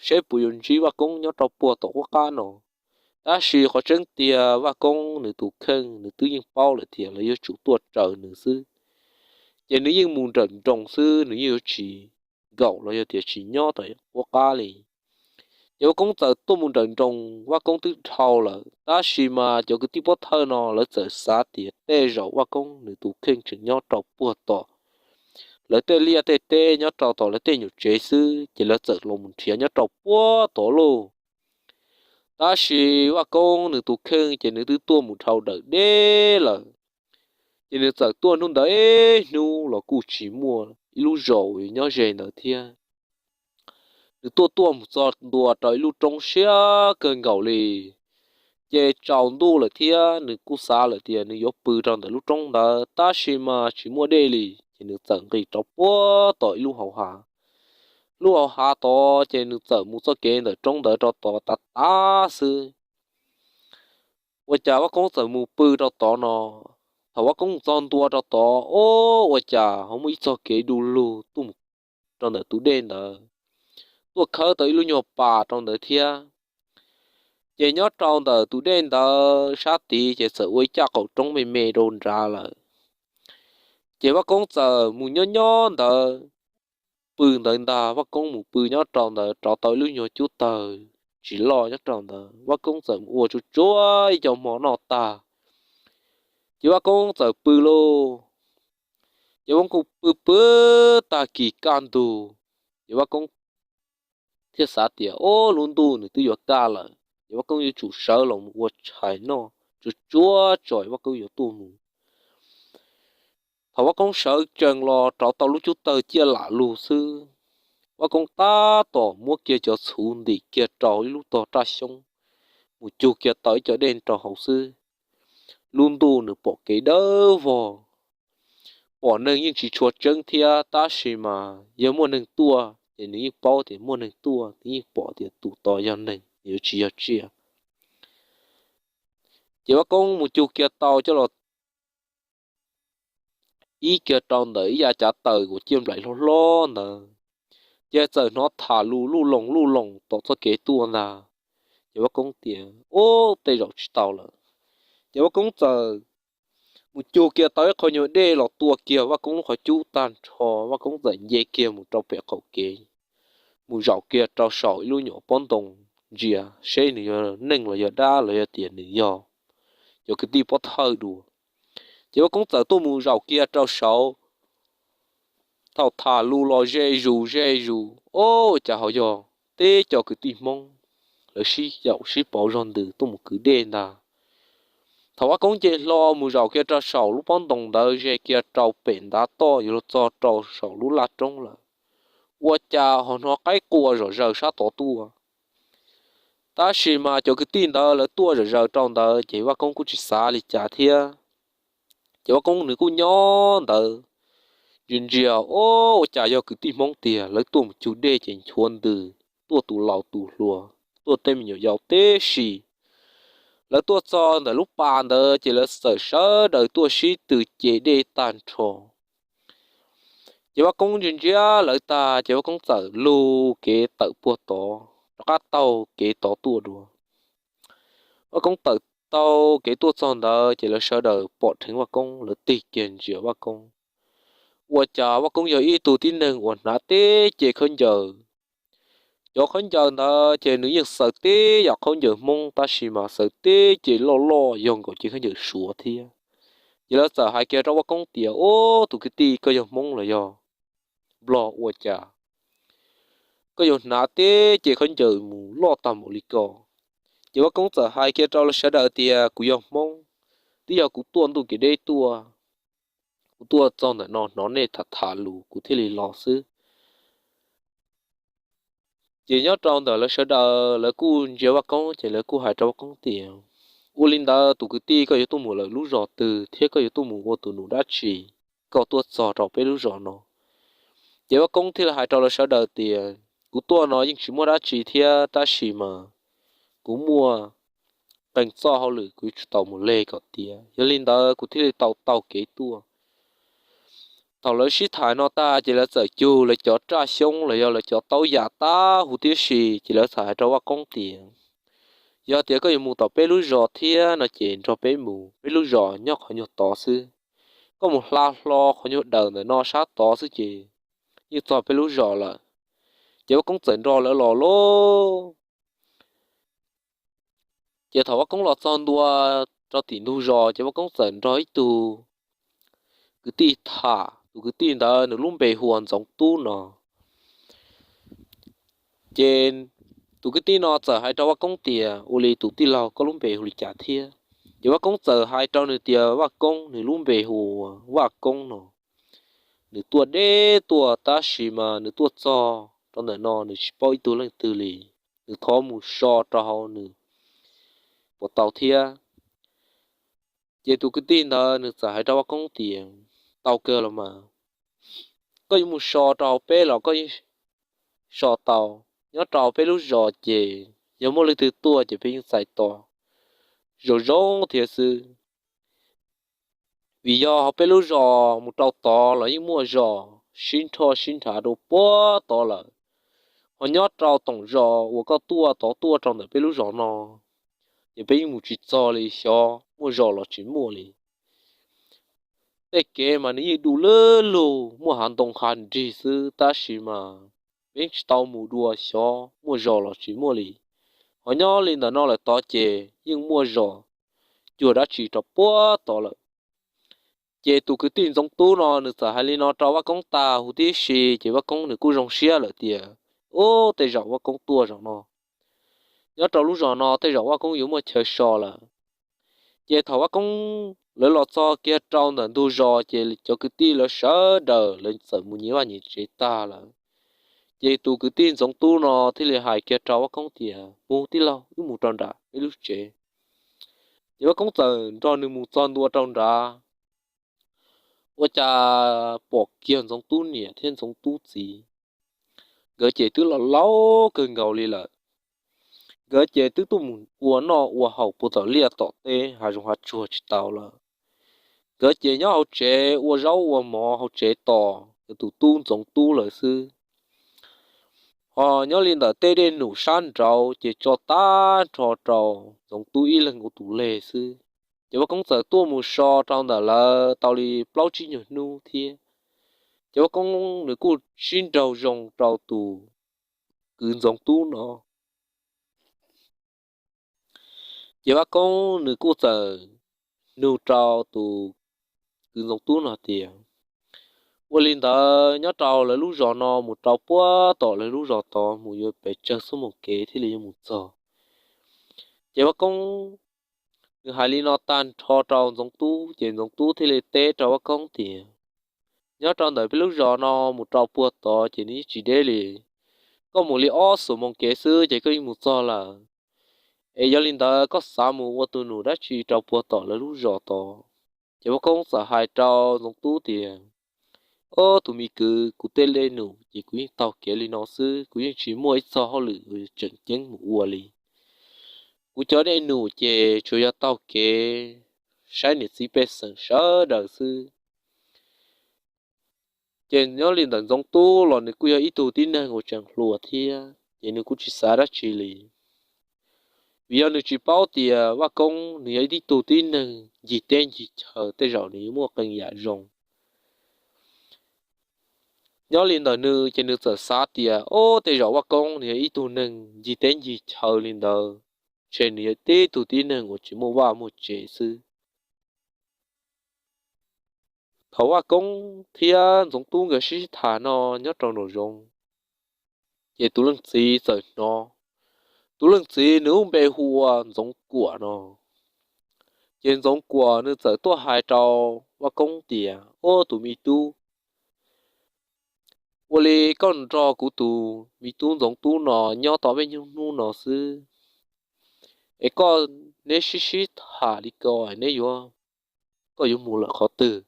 seb puas yuav ntsib Vaj Koob nyob rau puag tom qub qab no. Tab sis qhov tseeb tiag Vaj Koob nws tus kheej nws twb yeej paub lawm tias lawv yuav tsum tuaj raws nws xwb, ces nws yeej mus nrawm nroos xwb, nws yeej yuav tsis nkaum los yog tias tsis nyob tom qub qab li. Ces Vaj Koob txawm tuaj mus nrawm nroos, Vaj Koob twb dhau lawm, tab sis mas cov kwv tij pov thawj no lawv txawm xav tias tej zaum Vaj Koob nws tus kheej tseem nyob rau puag tom lawv tej liaj tej teb, nyob rau tom lawv tej nyuam tsev xwb, ces lawv txawm los mus nrhiav nyob rau puag tod lauj. Tab sis Vaj Koob nws tus kheej ces nws twb tuaj mus dhau dawm deb lawm, ces nws txawm tuaj hnub ntawd ib hnub los kuj tsis muaj ib lub zos nyob ze ntawd thiab. Nws tuaj tuaj mus txog ntua rau ib lub roob siab kawg nkaus li, ces tsaus ntuj lawm thiab nws kuj xav lawm tias nws yuav pw rau ntawm lub roob ntawd, tab sis mas tsis muaj dej li, ces nws txawm nqis rau puag tom ib lub hauv hav. Lub hauv hav tod ces nws txawm mus txoj kev ntawm roob ntawd rau tod tav tav xwb. Ua cas Vaj Koob txawm mus pw rau tod no, thaum Vaj Koob mus txog ntua rau tod, o, ua cas ho muaj ib txoj kev du lug tuaj mus rau ntawm tus dej ntawd, tuaj khawb tau ib lub nyuag pas rau ntawd thiab. Ces nyob rau ntawm tus dej ntawd sab tid ces txawm ua ib caj qaum roob me me rau nrad lawm. Ces Vaj Koob txawm mus nyob nyob ntawd, pw ntawd ntag, Vaj Koob mus pw nyob rau ntawd rov tau ib lub nyuag cub tawg tsis loj nyob rau ntawd, Vaj Koob txawm mus ua tsuag tsuag ib co hmo noj tag, ces Vaj Koob txawm pw lauj. Ces Vaj Koob pw pw tag kis kaj ntug, ces Vaj Koob thiaj xav tias, o, lub ntuj nws twb yuav kaj lawm, ces Vaj Koob yuav tsum sawv los mus ua tshais noj tsuag tsuag tso Vaj Koob yuav tuaj mus. Thaum Vaj Koob sawv tsees los rauv tau lub cub tawg ciaj lam lug xwb, Vaj Koob tab tom muab kiag cov txhuv ntim kiag rau ib lub tog raj xyoob, mus cug kiag tau ib co dej rau hauv xwb, lub ntuj nws pom kev dawb vog, pom neeg yeej tsis tshua tseeb thiab, tab sis mas yog muaj neeg tuaj ces nws yeej paub tias muaj neeg tuaj, nws yeej pom tias tus tod yog neeg yuav tsis yog tsiaj. Ces Vaj Koob mus cug kiag tau coj los ib kiag rau ntawm ib yav cav taws uas ciaj nplaim hlob hlob ntawd, ces txawm hnov tham lus luj loos luj loos tom txoj kev tuaj ntag. Ces Vaj Koob tias, ub, tej zaum tsis tau lawm. Ces Vaj Koob txawm mus cug kiag tau ib qho nyuag dej los tua kiag Vaj Koob lub qhov cub tag nrho, Vaj Koob txawm nce kiag mus rau pem qaum kev, mus zaum kiag rau saum ib lub nyuam pob ntoo ntsia seb nws yog neeg los yog dab los yog tias nws yog cov kwv tij pov thawj dua. Ces Vaj Koob txawm tuaj mus zaum kiag rau saud, thaum tham lus los ze zus ze zus, o, cas ho yog teb cov kwv tij Hmoob, lawv sib yaum sib pauv zog ntws tuaj mus kwv dej ntag. Thaum Vaj Koob nce hlo mus zaum kiag rau saum lub pob ntoo ntawd ze kiag rau pem ntav toj yuav luag txog rau saum lub laj roob lawm, ua cas ho hnov qaib qua zom zaws sab tod tuaj. Tab sis mas cov kwv tij ntawd lawv tuaj zom zaws rau ntawd ces Vaj Koob kuj tsis xav li cas thiab. Ces Vaj Koob nws kuj nyob ntawd ntsia ntsia, o, ua cas yog kwv tij Hmoob tiag, lawv tuaj mus cug dej ces nchuav ntws, tuaj tus laus tus hluas, tuaj tej me nyuam yaus tib si. Lawv tuaj txog ntawm lub pas ntawd ces lawv txawm sawv daws tuaj sib tw ce dej tag nrho. Ces Vaj Koob ntsia ntsia lawv tag ces Vaj Koob txawm lug kev tawm puag tod rov qab taug kev tod tuaj dua. Vaj Koob tawm taug kev tuaj txog ntawd ces lawv sawv daws pom dheev Vaj Koob, lawv tig kiag ntsia Vaj Koob. Ua cas Vaj Koob yog ib tug tib neeg uas hnav teb ce khaub ncaws. Cov khaub ncaws ntawd ces nws yeej xaws teb yam khaub ncaws Hmoob tab sis mas xaws teb ce loj loj yog nkaus cev khaub ncaws Suav thiab. Ces lawv txawm hais kiag rau Vaj Koob tias, ub, tus kwv tij, koj yog Hmoob los yog Nplog ua cas koj yuav hnav teb ce khaub ncaws mus loj tag npaum li ko? Ces Vaj Koob txawm hais kiag rau lawv sawv daws tias, kuv yog Hmoob, twb yog kuv tuaj ntuj kev deb tuaj, kuv tuaj txog ntawm no hnov nej tham tham lus kuv thiaj li los xwb. Ces nyob rau ntawm lawv sawv daws lawv kuj ntsia Vaj Koob ces lawv kuj hais rau Vaj Koob tias, ua li ntawd tus kwv tij, koj yuav tuaj mus lawm lub zos twg thiab koj yuav tuaj mus ua tus nus dab tsi, koj tuaj txog rau peb lub zos no? Ces Vaj Koob thiaj li hais rau lawv sawv daws tias, kuv tuaj no yeej tsis muaj dab tsi thiab tab sis mas kuv muaj qee txoj hauj lwm kuv yuav tsum tau mus leg kom tiav, yog li ntawd kuv thiaj li tau taug kev tuaj. Thaum lawv sib tham no tag ces lawv txawm cug lawv cov raj xyoob los yog lawv cov taub yam tab huv tib si ces lawv txawm hais rau Vaj Koob tias, yog tias koj yuav mus tom peb lub zos thiab no ces nrog peb mus, peb lub zos nyob qhov nyuag tod xwb. Koj mus hla hlo qhov nyuag dawm ntawm no sab tod xwb ces yeej txog peb lub zos lawm. Ces Vaj Koob txawm nrog lawv los lauj. Ces thaum Vaj Koob los txog ntua rau tim ntug zos ces Vaj Koob txawm nrog ib tug kwv tij tham, tus kwv tij ntawd nws lub npe hu ua Ntxoov Tub no. Ces tus kwv tij no txawm hais rau Vaj Koob tias, ua li tus tij laug, koj lub npe hu li cas thiab? Ces Vaj Koob txawm hais rau nws tias Vaj Koob, nws lub npe hu ua Vaj Koob no. Nws tuaj deb tuaj tab sis mas nws tuaj txog rau ntawm no nws tsis paub ib tug leej twg li. Nws thov mus so rau hauv nws puas tau thiab? Ces tus kwv tij ntawd nws txawm hais rau Vaj Koob tias, tau kawg los mas, koj yuav mus so rau hauv peb los koj yeej so tau. Nyob rau peb lub zos ces yog muaj leej twg tuaj ces peb yeej txais tos zoo zoo thiab xwb. Vim yog hauv peb lub zos mus rau tod los yeej muaj zos sib nrhoj sib nrhav rau puag tod lawm, ho nyob rau toom zos uas koj tuaj tod tuaj rau ntawm peb lub zos no ces peb yeej mus tsis txog li, xyov muaj zos los tsis muaj li. Tej kev mas nws yeej du lug lug muaj hav ntoo hav nrig xwb tab sis mas peb yeej tsis tau mus dua xyov muaj zos los tsis muaj li. Ho nyob li ntawm no lawm tod ces yeej muaj zos cuag dab tsi rau puag tod lawm. Ces tus kwv tij Ntxoov Tub no nws txawm hais li no rau Vaj Koob tag huv tib si ces Vaj Koob nws kuj zoo siab lawm tias, ub, tej zaum Vaj Koob tuaj zaum no, nyob rau lub zos no tej zaum Vaj Koob yuav muaj chaw so lawm. Ces thaum Vaj Koob lawv los txog kiag rau ntawm ntug zos ces cov kwv tij lawv sawv daws lawv txawm mus nyias vaj nyias tsev tag lawm. Ces tus kwv tij Ntxoov Tub no thiaj li hais kiag rau Vaj Koob tias, mus tij laug, wb mus rau nram peb lub tsev. Ces Vaj Koob txawm nrog nws mus txog ntua rau nrad, ua cas pom kiag Ntxoov Tub niam thiab Ntxoov Tub txiv. Nkawd ces twb laus laus kawg nkaus li lawm. Nkawd ces twb tuaj mus ua noj ua haus puag tom liaj tom teb hav zoov hav tsuag tsis tau lawm. Nkawd ces nyob hauv tsev ua zaub ua mov hauv tsev tos nkawd tus tub Ntxoov Tub lawm xwb. Ho nyob li ntawm tej dej num sab nraud ces tso tag nrho rau Ntxoov Tub ib leeg ua tus leg xwb. Ces Vaj Koob txawm tuaj mus so rau ntawm lawv tau li plaub tsib nyuag hnub thiab. Ces Vaj Koob nws kuj sib nraug zoo rau tus kwv Ntxoov Tub no. Ces Vaj Koob nws kuj txawm nug rau tus kwv Ntxoov Tub no tias, ua li ntawd nyob rau lawv lub zos no mus rau puag tom lawv lub zos tod mus yuav pes tsawg xuab moos kev thiaj li yuav mus txog? Ces Vaj Koob nws hais li no tag nrho rau Ntxoov Tub ces Ntxoov Tub thiaj li teb rau Vaj Koob tias, nyob rau ntawm peb lub zos no mus rau puag tod ces nws yeej tsis deb li. Koj mus li ob xuab moos kev xwb ces koj yeej mus txog lawm. Es yog li ntawd koj xav mus ua tus num dab tsi rau puag tom lawv lub zos tod? Ces Vaj Koob txawm hais rau Ntxoov Tub tias, ob, tus me kwv, kuv tej dej num ces kuv yeej taug kev li no xwb, kuv yeej tsis muaj ib txog hauj lwm tseem ceeb mus ua li. Kuv cov dej num ces tsuas yog taug kev saib niam txiv pej xeem sawv daws xwb. Ces nyob li ntawm Ntxoov Tub los nws kuj yog ib tug tib neeg uas tseem hluas thiab ces nws kuj tsis xav dab tsi li. Vim yog nws tsis paub tias Vaj Koob nws yog ib tug tib neeg ncig teb ncig chaw tej zaum nws yuav muaj qee yam zoo. Nyob li ntawm nws ces nws txawm xav tias, ob, tej zaum Vaj Koob nws yog ib tug neeg ncig teb ncig chaw li ntawd, ntshe nws yog tib tug tib neeg uas tsis muaj vaj muaj tsev xwb. Thaum Vaj Koob thiab Ntxoov Tub nkawd sib sib tham no nyob rau nraum zoov, ces tus leej txiv txawm hnov. Tus leej txiv nws lub npe hu ua Ntxoov Kuam no. Ces Ntxoov Kuam nws txawm tuaj hais rau Vaj Koob tias, ob, tus me tub, ua li koj nrog kuv tus me tub Ntxoov Tub no nyob tau peb nyuag hnub no xwb, es koj, neb sib sib tham li ko neb yuav, koj yuav mus lawm qhov twg?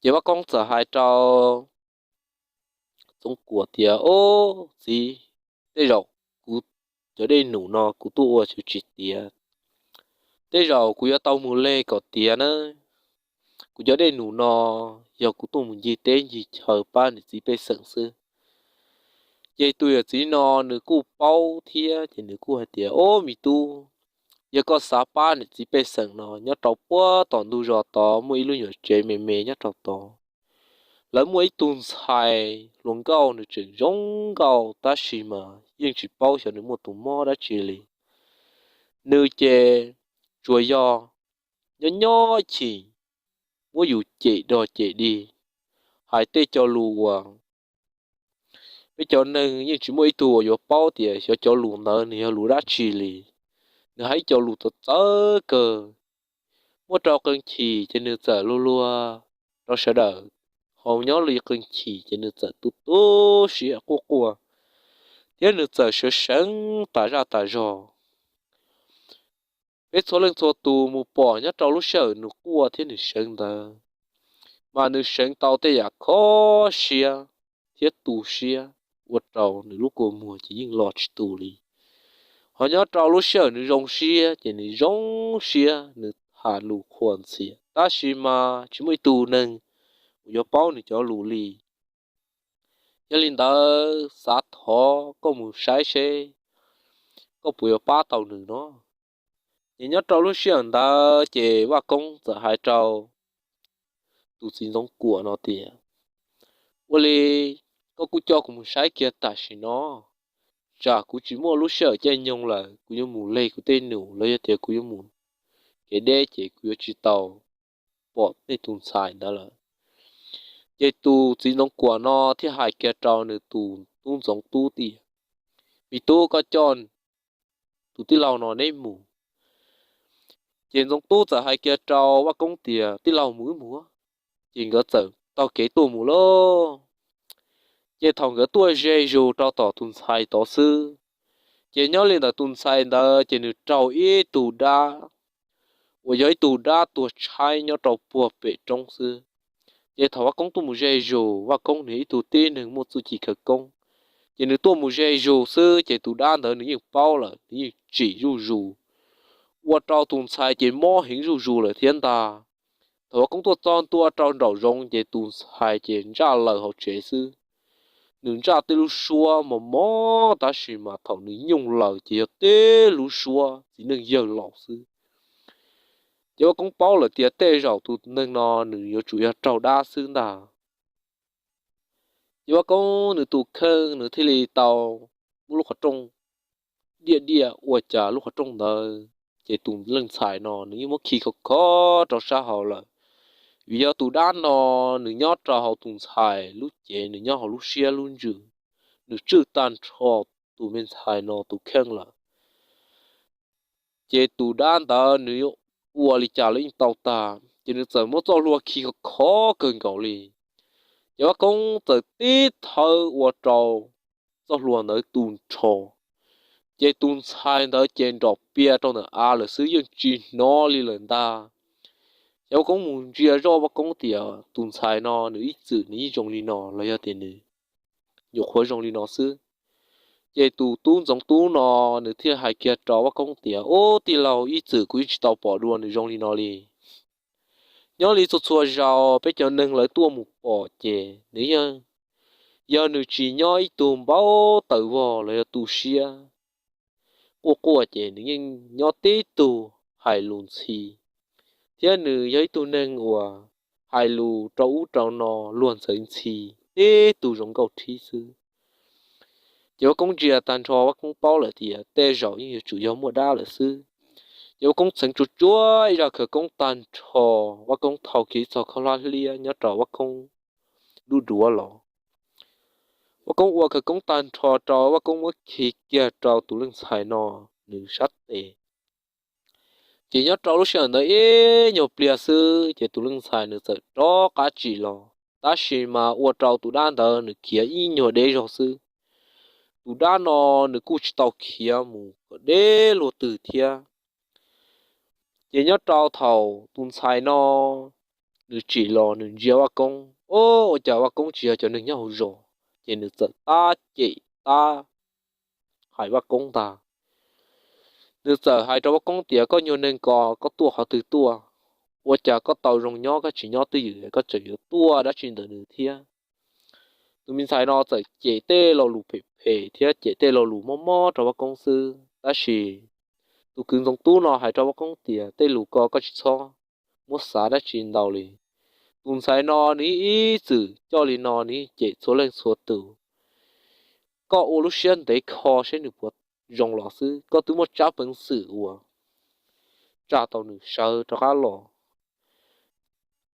Ces Vaj Koob txawm hais rau Ntxoov Kuam tias, ob, txiv, tej zaum kuv cov dej num no kuv tuaj ua tsis tiav, tej zaum kuv yuav tau mus leg kom tiav na. Kuv cov dej num no yog kuv tuaj mus ncig teb ncig chaw pab niam txiv pej xeem xwb. Ces tus yawm txiv no nws kuj paub thiab ces nws kuj hais tias, ob, me tub, yog koj xav pab niam txiv pej xeem no, nyob rau puag tom ntug zos tod muaj ib lub nyuam tsev me me nyob rau tod. Lawv muaj ib tug ntxhais hluas nkauj nws tseem zoo nkauj tab sis mas yeej tsis paub xyov nws muaj tus mob dab tsi li. Nws ces tsuas yog nyob nyob chim muab yus cem dog cem dig, hais tej cov lus uas peb cov neeg yeej tsis muaj ib tug uas yuav paub tias xyov cov lus ntawd nws yog lus dab tsi li. Nws hais cov lus txawv txawv kawg, muab rau qee chim ces nws txawm luag luag rau sawv daws, ho nyob li qee chim ces nws txawm tu tu siab quaj quaj, thiab nws txawm sawv seev tas zaj tas zog. Peb txhua leej txhua tus mus pom nyob rau lub sij hawm nws quaj thiab nws seev ntawd, mas nws seev tau tej yam kho siab thiab tu siab ua rau nws lub kua muag ces yeej los tsis tu li. Ho nyob rau lub sij hawm nws zoo siab ces nws zoo siab, nws tham lus qhuas ntxhias, tab sis mas tsis muaj ib tug neeg uas yuav paub nws cov lus li. Yog li ntawd xav thov koj mus saib seb koj puas yuav pab tau nws no. Ces nyob rau lub sij hawm ntawd ces Vaj Koob txawm hais rau tus txiv Ntxoov Kuam no tias, ua li koj kuj coj kuv mus saib kiag tam sim no, tsam kuv tsis muaj lub sij hawm caij nyoog lawm kuv yuav mus leg kuv tej num los yog tias kuv yuav mus kev deb ces kuv yuav tsis tau pom nej tus ntxhais ntawd lawm. Ces tus txiv Ntxoov Kuam no thiaj hais kiag rau nws tus tub Ntxoov Tub tias, me tub, koj coj tus tij laug no neb mus. Ces Ntxoov Tub txawm hais kiag rau Vaj Koob tias, tij laug, mus wb mus. Ces nkawd txawm taug kev tuaj mus lauj. Ces thaum nkawd tuaj ze zus rau tom tus ntxhais tod xwb, ces nyob li ntawm tus ntxhais ntawd ces nws raug ib tug dab uas yog ib tug dab tuag tshaib nyob rau puag pem roob xwb. Ces thaum Vaj Koob tuaj mus ze zus, Vaj Koob nws ib tug tib neeg muaj txuj ci khawv koob, ces nws tuaj mus ze zus xwb ces tus dab ntawd nws yeej paub lawm, nws yeej tsim zuj zus, ua rau tus ntxhais ces mob heev zuj zus lawm thiab ntag. Thaum Vaj Koob tuaj txog ntua rau nraum zoov ces tus ntxhais ces ntsaj laws hauv tsev xwb. Nws ntsaj tej lub suab mos mos tab sis mas thaum nws nyooj laws ces yog tej lub suab txiv neej yawg laus xwb. Ces Vaj Koob paub lawm tias tej zaum tus neeg no nws yuav tsum yog raug dab xwb ntag. Ces Vaj Koob nws tus kheej nws thiaj li tau muab lub qhov rooj diaj diaj ua cas lub qhov rooj ntawd, ces tus leej ntxhais no nws yeej muab khi khov khov rau sab hauv lawm. Vim yog tus dab no nws nyob rau hauv tus ntxhais lub cev, nws nyob hauv lub siab lub ntsws, nws tswj tag nrho tus me ntxhais no tus kheej lawm. Ces tus dab ntawd nws ua li cas los yeej tau tag, ces nws txawm muab txoj hlua khi khov khov kawg nkaus li. Ces Vaj Koob txawm tib thawb ua rau txoj hlua ntawd tu nrho, ces tus ntxhais ntawd ces nrom pias rau ntawm av lawm xwb, yeej tsis hnov li lawm ntag. Ces Vaj Koob mus ntsia zoj Vaj Koob tias tus ntxhais no nws ib txwm nws yeej zoo li no los yog tias nws nyuam qhuav zoo li no xwb. Ces tus tub Ntxoov Tub no nws thiaj hais kiag rau Vaj Koob tias, ub, tij laug, ib txwm kuv yeej tsis tau pom dua nws zoo li no li. Nyob li txhua txhua zaus peb cov neeg lawv tuaj mus pom ces nws yeej, yog nws tsis nyob ib tug npau taws vog los yog tu siab quaj quaj ces nws yeej nyob tib tug hais lus ntxhi, thiab nws yog ib tug neeg uas hais lus rau ub rau no luag ntxhi ntxhi, tib tug zoo nkauj rhib xwb. Ces Vaj Koob ntsia tag nrho Vaj Koob paub lawm tias tej zaum yeej yuav tsum yog muaj dab lawm xwb. Ces Vaj Koob txheev tsuag tsuag ib zaj khawv koob tag nrho, Vaj Koob thau kiag ib txoj khaub hlab liab nyob rau Vaj Koob lub duav los. Vaj Koob ua khawv koob tag nrho rau, Vaj Koob muab khi kiag rau tus leej ntxhais no nws sab tes. Ces nyob rau lub sij hawm ntawd ib nyuag pliag xwb ces tus leej ntxhais nws txawm rov qab tsim los, tab sis mas ua rau tus dab ntawd nws khiav ib nyuag deb zog xwb. Tus dab no nws kuj tsis tau khiav mus kom deb luaj twg thiab. Ces nyob rau thaum tus ntxhais no nws tsim los nws ntsia Vaj Koob, o, ua cas Vaj Koob tsis yog cov neeg nyob hauv zos, ces nws txawm tab cem tab hais Vaj Koob ntag. Nws txawm hais rau Vaj Koob tias, koj nyuag neeg ko koj tuaj qhov twg tuaj? Ua cas koj tau zoo nyob koj tsis nyob twj ywm, koj tseem yuav tuaj dab tsi ntawm nws thiab? Tus me ntxhais no txawm cem tej lo lus phem phem thiab cem tej lo lus mob mob rau Vaj Koob xwb, tab sis tus kwv Ntxoov Tub no hais rau Vaj Koob tias, tej lus ko koj tsis txhob muab xav dab tsi ntau li. Tus ntxhais no nws ib txwm coj li no, nws cem txhua leej txhua tus. Koj ua lub siab ntev kho saib nws puas zoo los xwb, koj twb muaj tsab peev xwm uas tsa tau nws sawv rov qab los.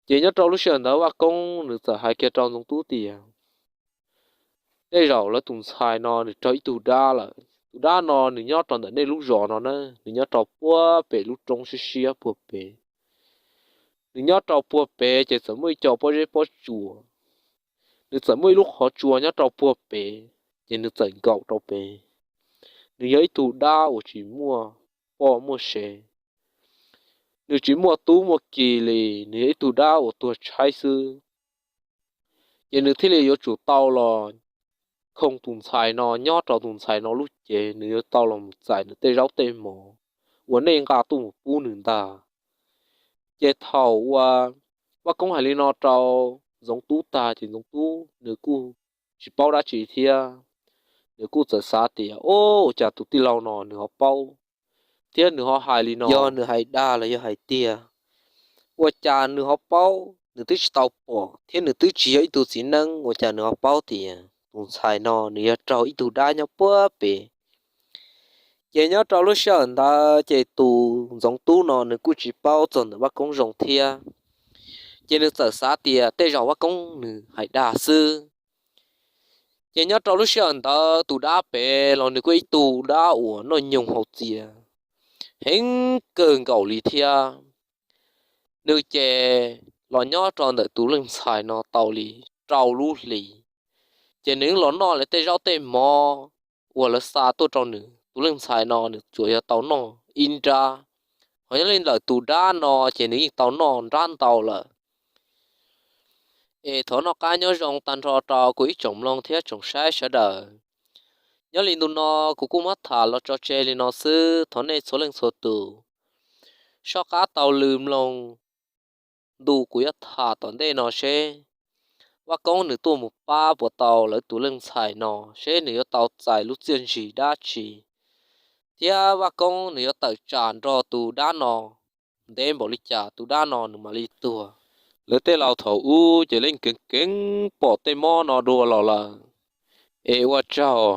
Ces nyob rau lub sij hawm ntawd Vaj Koob nws txawm hais kiag rau Ntxoov Tub tias, tej zaum lawv tus ntxhais no nws raug ib tug dab lawm. Tus dab no nws nyob rau ntawm nej lub zos no na, nws nyob rau puag pem lub roob siab siab puag pem. Nws nyob rau puag pem ces txawm muaj ib co pob zeb pob tsuas. Nws txawm muaj ib lub qhov tsua nyob rau puag pem, ces nws txawm nkaum rau pem. Nws yog ib tug dab uas tsis muaj poj muaj sev. Nws tsis muaj tub muaj ki li, nws yog ib tug dab uas tuag tshaib xwb. Ces nws thiaj li yuav tsum tau los khoo tus ntxhais no nyob rau tus ntxhais no lub cev, nws yuav tau los mus txais nws tej zaub tej mov uas nej nqa tuaj mus pub nws ntag. Ces thaum uas Vaj Koob hais li no rau Ntxoov Tub tag ces Ntxoov Tub nws kuj tsis paub dab tsi thiab. Nws kuj txawm xav tias, o, ua cas tus tij laug no nws ho paub thiab nws ho hais li no? Yog nws hais dag los yog hais tiag? Ua cas nws ho paub? Nws twb tsis tau pom thiab nws twb tsis yog ib tug txiv neeb, ua cas nws ho paub tias tus ntxhais no nws yog raug ib tug dab nyob puag pem? Ces nyob rau lub sij hawm ntawd ces tus Ntxoov Tub no nws kuj tsis paub txog ntawm Vaj Koob zoo thiab. Ces nws txawm xav tias tej zaum Vaj Koob nws hais dag xwb. Ces nyob rau lub sij hawm ntawd tus dab pem los nws kuj ib tug dab uas noj nyoog haus txias heev kawg nkaus li thiab. Nws ces los nyob rau ntawm tus leej ntxhais no tau li rau lub hlis. Ces nws los noj li tej zaub tej mov uas lawv xa tuaj rau nws, tus leej ntxhais no nws tsuas yog tau noj ib nrab. Ho nyob li ntawm tus dab no ces nws yeej tau noj nrab ntau lawm. Es thov noj qab nyob zoo tag nrho rau kuv ib tsoom mloog thiab tsoom saib sawv daws. Nyob li ntu no kuv kuj muab tham los tso tseg li no xwb, thov nej txhua leej txhua tus soj qab taug lw mloog ntu kuv yuav tham tom ntej no seb Vaj Koob nws tuaj mus pab puas tau lawv tus leej ntxhais no, seb nws yuav tau txais lub txiaj ntsig dab tsi, thiab Vaj Koob nws yuav tawm tsam nrog tus dab no ntev npaum li cas tus dab no nws mam li tuag. Lawv tej laus thaum ub ces yeej keev keev pom tej mob no dua los lawm. Es ua tsaug.